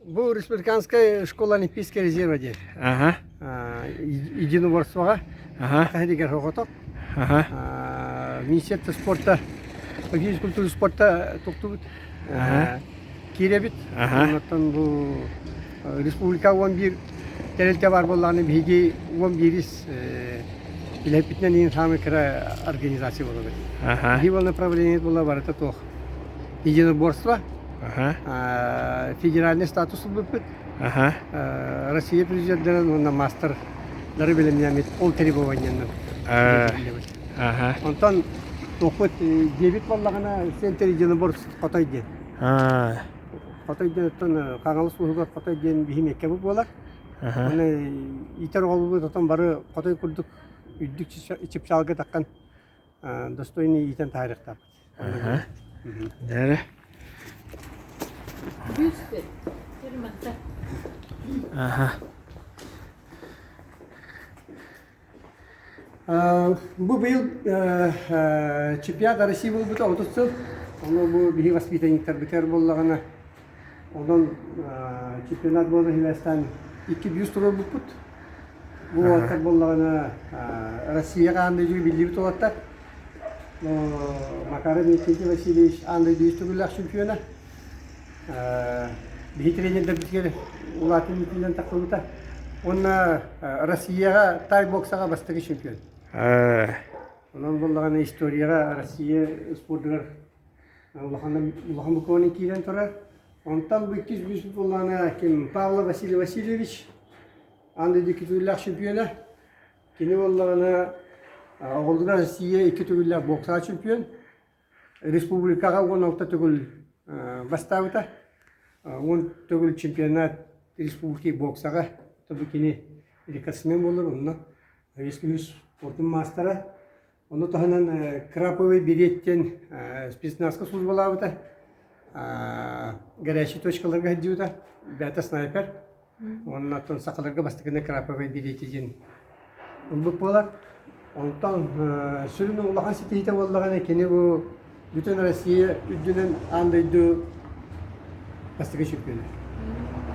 Бу республиканская школа Олимпийского резерва диэн. Ага. Единоборствоҕа Ага. Саха соҕотох. Ага. Министерство спорта, физкультуры спорта туктубут. Ага. Киирэбит. Ага. Оттон бу республика 11 тэрилтэ бар буоллаҕына биһиги 11-ис үлэппитинэн иин самый кыра организация буолабыт. Ага. Биһи буолла направление буолла барыта туох. Единоборство Ага. федеральный статус ылбыппыт. Ага. Россия президенттэрин уонна маастардары бэлэмнээммит ол требованиянан Ага. Онтон туохпут диэбит буоллаҕына центр единоборств Хотой диэн. Хотой диэн оттон Хаҥалас улууһугар Хотой диэн биһи меккебит буолар. Уонна иитэр оҕолорбут отон бары хотой курдук үрдүк чыпчаалга таххан достойный иитэн таһаарыахтаахпыт. Дээрэ. Аха. Бу быйыл чемпионат России буолбута 30 сыл. Ону бу биһи воспитанниктарбытыгар буоллаҕына, онон чемпионат буолан иһилэстэн икки бюст туруорбуппут. Бу уолаттар буоллаҕына Россияҕа аан дойдуга биллибит уолаттар. Макаров Никитий Васильевич аан дойду үс төгүллээх чемпиона. Биһи тренердэрбитигэр улаатан иитиллэн тахсыбыта. Уонна Россияҕа тай-боксаҕа бастакы чемпион. Онон буоллаҕына историяҕа Россия спордугар улахан улахан букванан киирэн турар. Онтон бу иккис бүүс буоллаҕына ким Павлов Василий Васильевич аан дойду икки төгүллээх чемпиона. Кини буоллаҕына оҕолоругар Россия икки төгүллээх боксаҕа чемпион. Республикаҕа 16 төгүл бастаабыта. 10 төгүл чемпионат республики боксаҕа тобу кини рекордсмен буолар онно Советский спортун маастара. Ону таһынан Краповый берет диэн спецназка службалаабыта. Горячий точкаларга сылдьыбыта. Бэйэтэ снайпер. Уонна оттон сахаларга бастакыны Краповый берети диэн ылбыт буолар. Онтон сүрүн улахан ситиһиитэ буоллаҕына кини бу бүтүн Россия үрдүнэн аан дойду бастакы чемпиона.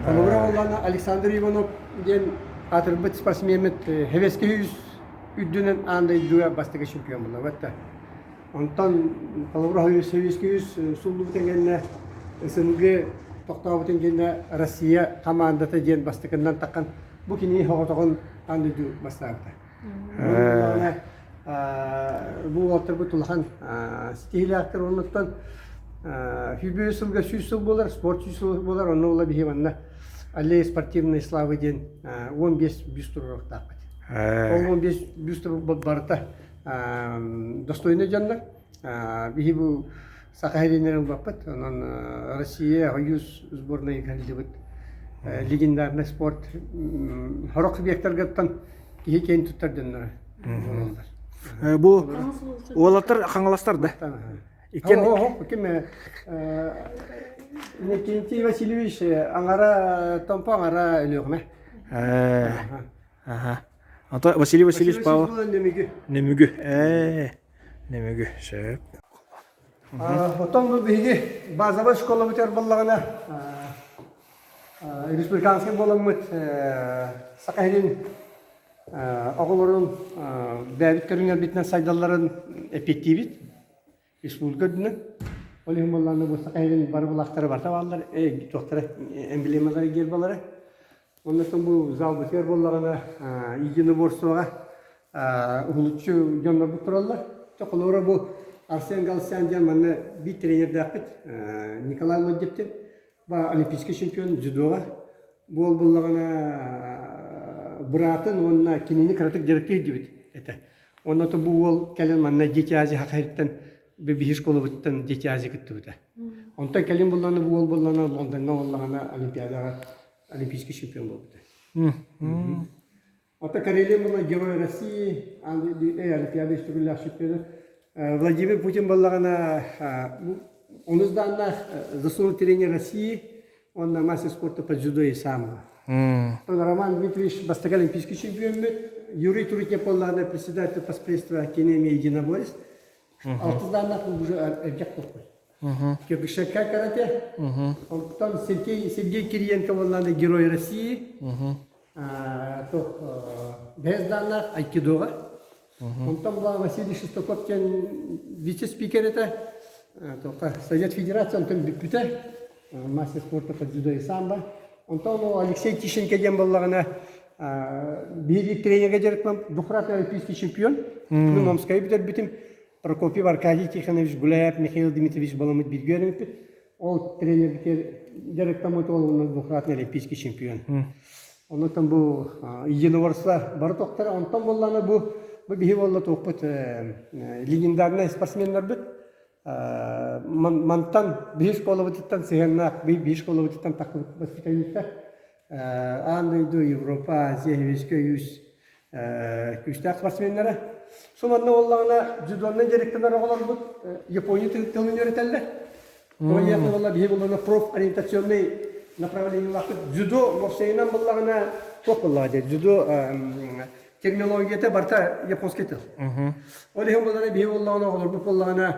Холобура буоллаҕына Александр Иванов диэн аатырбыт спортсмеммит Хевески үс үрдүнэн аан дойдуга бастакы чемпион буолла. Онтон холобура Советский Союз суллубутун кэннэ СНГ тохтообутун кэннэ Россия хамаандата диэн бастакыннан таххан бу кини соҕотоҕун аан дойду бастаабыта. Бу уолаттарбыт улахан ситиһиилээхтэр оннуттан 105 сылга 100 сыл буолар, спорт 100 сыл буолар, онно ула биһи манна аллея спортивной славы диэн 15 бюст туруохтаахпыт. Ол 15 бюст барыта достойный дьоннор. Биһи бу Саха сиринэн ылбаппыт. Онон Россия, Союз сборнай кэлдибит. Легендарный спорт сорох субъектаргаттан киһи киэн туттар дьонноро буолаллар. Бу уолаттар хаҥаластар да? Иккен Ким Иннокентий Васильевич аҥара Томпо аҥара Өлүөхүмэ. Аха. Ата Василий Васильевич Павлов Нөмүгү. Нөмүгү. Ээ. Нөмүгү. Сөп. Оттон бу биһиги базовай школабытыгар буоллаҕына республиканскай буоламмыт Саха сирин оҕолорун бэйэбит көрүҥнэрбитинэн сайдалларын эппиэттиибит республика үрдүнэн. Ол иһин буоллаҕына бу Саха сирин бары былаахтара барыта бааллар, туохтара эмблемалара, гербалара. Оннуттан бу залбытыгар буоллаҕына единоборствоҕа уһулуччу дьоннорбут тураллар. Холобура бу Арсен Галстян диэн манна биир тренердээхпит Николай Лодьев диэн олимпийский чемпион дзюдоҕа. Бу уол буоллаҕына быраатын уонна кинини кыратык дьарыктыы илдьибит этэ. Онно бу уол кэлэн манна Дети Азии Хахайыттан биһи школабыттан Дети Азии кыттыбыта. Онтон кэлин буоллаҕына бу уол буоллаҕына Лондоҥҥа буоллаҕына Олимпиадаҕа олимпийский чемпион буолбута. Ото Карелия буолла Герой России, Олимпиада үстүгүллээх чемпиона. Владимир Путин буоллаҕына онус дааннаах заслуженный тренер России, уонна мастер спорта по дзюдо и самбо. Роман Дмитриевич бастакы олимпийский чемпиоммут, Юрий Трутнев буоллаҕына председатель постпредства кини эмиэ единоборец. Алтыс дааннаах уже элбэх тохпут. Кирбишекка карате. Онтон Сергей, Сергей Кириенко буоллаҕына Герой России. Туох бэһис дааннаах айкидоҕа. Онтон була Василий Шестаков диэн вице-спикер этэ. Туохха Совет Федерация онтон бүппүтэ. Мастер спорта по дзюдо и самбо. Онтон ол Алексей Тищенко диэн буоллаҕына биһиги тренергэ дьарыктанан двукратный олимпийский чемпион. Мин Омскайы бүтэрбитим. Прокопьев Аркадий Тихонович Гуляев, Михаил Дмитриевич Баламыт бииргэ үөрэммиппит. Ол тренербитигэр дьарыктаммыт уол уонна двукратный олимпийский чемпион. Оннуттан бу единоборство бары тохтор. Онтон буоллаҕына бу бу биһи буолла туохпут легендарнай спортсменнарбыт мантан биһи школабытыттан сыһыаннаах биһи школабытыттан тахсыбыт воспитанниктар аан дойду Европа, Азия, Советскай Союз күүстээх спортсменнара. Су манна буоллаҕына дзюдоннан дьарыктанар оҕолорбут Япония тылын үөрэтэллэр. Тоҕо диэххэ буолла биһи буоллаҕына профориентационный направлениелаахпыт. Дзюдо уопсайынан буоллаҕына туох буоллаҕа диэ дзюдо терминологията барыта японский тыл. Ол иһин буоллаҕына биһи буоллаҕына оҕолорбут буоллаҕына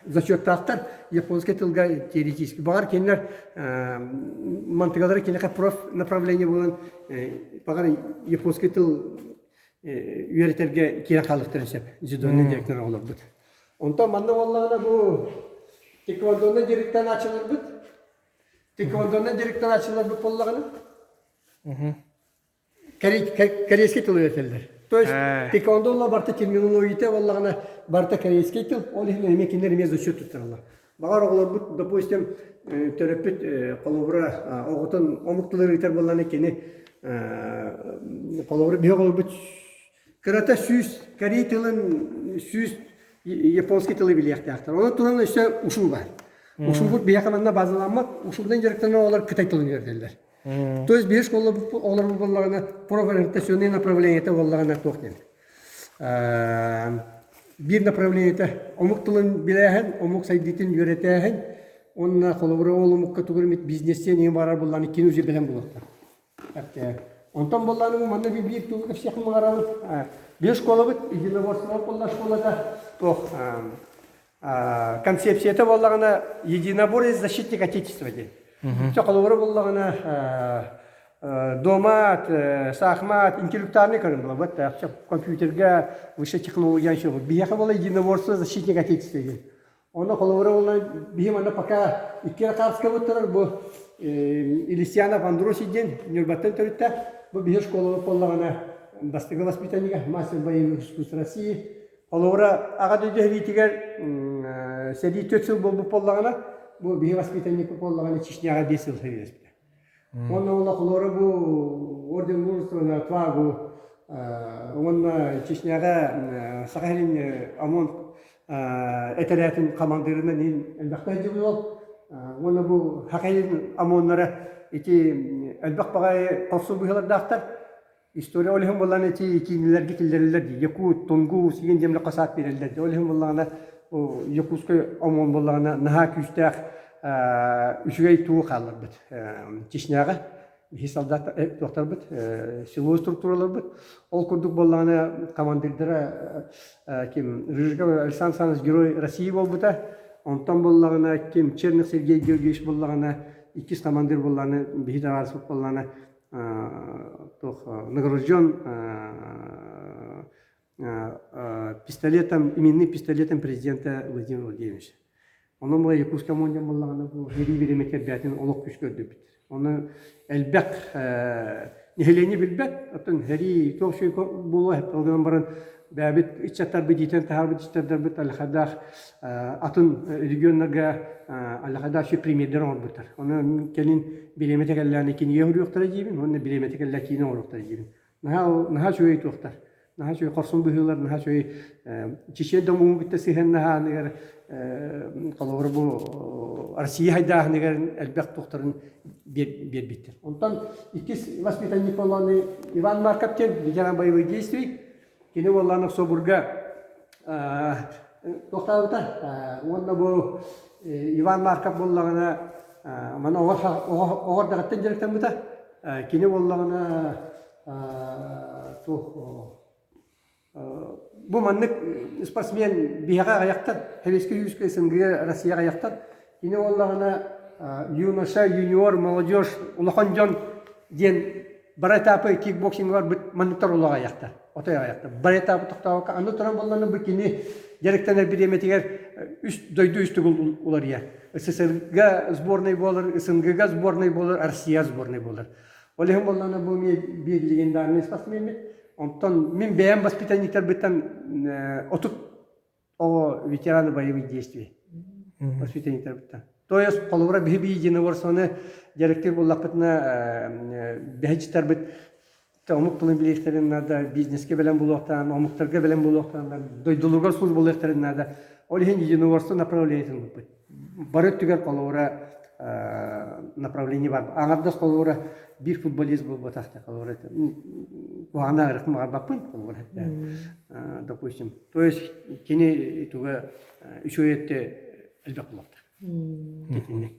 зачеттаахтар японский тылга теоретически. Баҕар кинилэр мантыгалара киниэхэ проф направление буолан баҕар японский тыл үөрэтэргэ киирэн хаалыахтарын сөп дзюдонный директор оҕолорбут. Онтон манна буоллаҕына бу тэквондоны директор тэквондоны директор буоллаҕына Корейский тыл үөрэтэллэр. То есть тэквондо ула барыта терминологията буоллаҕына барыта корейский тыл, ол иһин эмиэ кинилэр эмиэ зачет туттараллар. Баҕар оҕолорбут, допустим, төрөппүт холобура оҕотун омук тылын ыытар буоллаҕына кини холобура биһи оҕолорбут кырата 100 корей тылын 100 японский тылы билиэхтээхтэр. Онон туһунан өссө ушу баар. Ушубут биһиэхэ манна базаламмат, ушунан дьарыктанар оҕолор кытай тылын үөрэтэллэр. То есть биир школа оҕолор буоллаҕына профориентационный направлениета буоллаҕына туох диэн биир направлениета омук тылын билээһин, омук сайдыытын үөрэтээһин уонна холобура ол омукка тугу эмит бизнестиэн иһин барар буоллаҕына кини уже бэлэм буолуохтаах. Онтон буоллаҕына манна биир тугу кэпсиэхпин баҕарабын. Биир школабыт единоборство буолла школата туох концепцията буоллаҕына единоборец защитник отечества диэн. Чэ холобура буоллаҕына домат, саахмат, интеллектуальный көрүҥ буолбат компьютерга высшая технология биһиэхэ буола единоборство защитник отечества диэн. Онно холобура буолла биһи манна пока икки эрэ хаартыскабыт турар бу Илисианов Андросий диэн Ньурбаттан төрүттээх бу биһи школабыт буоллаҕына бастакы воспитаннига мастер боевых искусств России Холобура, Аҕа дойду сэриитигэр сэрии 4 сыл буолбут буоллаҕына, бу биһи воспитанникпыт буоллаҕына Чечняҕа 5 сыл сэриилэспитэ. Уонна уонна холобура бу орден мужества на отвагу уонна Чечняҕа Саха сирин ОМОН этэрээтин хамандыырынан иһин элбэхтэ сылдьыбыт уол. Уонна бу Саха сирин ОМОНнара ити элбэх баҕайы хорсун быһыылардаахтар. История ол иһин буоллаҕына ити киинэлэргэ киллэрэллэр дии. Якут, Тунгус игин диэн хасаат биэрэллэр дии. Ол иһин буоллаҕына Якутскай ОМОН буоллаҕына наһаа күүстээх үчүгэй туу хаалларбыт. Чечняҕа биһи солдат туохтарбыт, силовой структураларбыт. Ол курдук буоллаҕына командирдара ким Рыжиков Александр Александрович Герой России буолбута. Онтон буоллаҕына ким Черных Сергей Георгиевич буоллаҕына иккис командир буоллаҕына биһи табаарыспыт буоллаҕына туох награжден пистолетом, именным пистолетом президента Владимира Владимировича. Онон була Якутская ОМОН буоллаҕына бу сэрии бириэмэтигэр бэйэтин олох күүскэ көрдөрбүт. Ону элбэх нэһилиэнньэ билбэт, оттон сэрии туох үчүгэй буолуо ол гынан баран бэйэбит ыччаттарбыт иитэн таһаарбыт ыччаттарбыт аллахадаах атын регионнарга аллахадаах үчүгэй премьердэр оҥорбуттар. Онон кэлин бириэмэтэ кэллэҕинэ кинигэ суруйуохтара диибин уонна бириэмэтэ кэллэ киинэ оҥоруохтара диибин. Наһаа наһаа үчүгэй туохтар. Наһаа үчүгэй хорсун быһыылар, наһаа үчүгэй Чечен домугун кытта сыһыаннаһааныгар холобур бу Россия хайдааһыныгар элбэх туохтарын биэрбиттэр. Онтон иккис воспитанник буоллаҕына Иван Марков диэн ветеран боевых действий. Кини буоллаҕына Собурга туохтаабыта уонна бу Иван Марков буоллаҕына маны оҕо эрдэҕиттэн дьарыктаммыта. Кини буоллаҕына туох Бу маннык спортсмен биһиэхэ аҕыйахтар, Сэбиэскэй Союзка СНГ Россия аҕыйахтар. Кини буоллаҕына юноша, юниор, молодежь, улахан дьон диэн бары этапы кикбоксиҥҥа барбыт манныктар олох аҕыйахтар, отой аҕыйахтар. Бары этапы тохтообокко аны туран буоллаҕына бу кини дьарыктанар бириэмэтигэр үс дойду үс төгүл уларыйар. СССРга сборнай буолар, СНГ-га сборнай буолар, Россия сборнай буолар. Ол иһин буоллаҕына бу эмиэ биир легендарный спортсмеммит. Онтон мин бэйэм воспитанниктарбыттан 30 оҕо ветераны боевых действий воспитанниктарбыттан. То есть холобура биһи единоборствоны дьарыктыыр буоллахпытына бэһичтарбыт омук тылын билиэхтэрин наада, бизнеске бэлэм буолуохтаан, омуктарга бэлэм буолуохтаан, дойдуларыгар службалыахтарын наада. Ол иһин единоборство направлениетын ылбыппыт. Бары өттүгэр холобура направление бар. Аҥардас холобура биир футболист буолбатах холобура куһаҕаны аҕырыхпын баҕарбаппын холобура допустим. То есть кини туга үчүгэй өттө элбэх буолуохтаах. Итинник.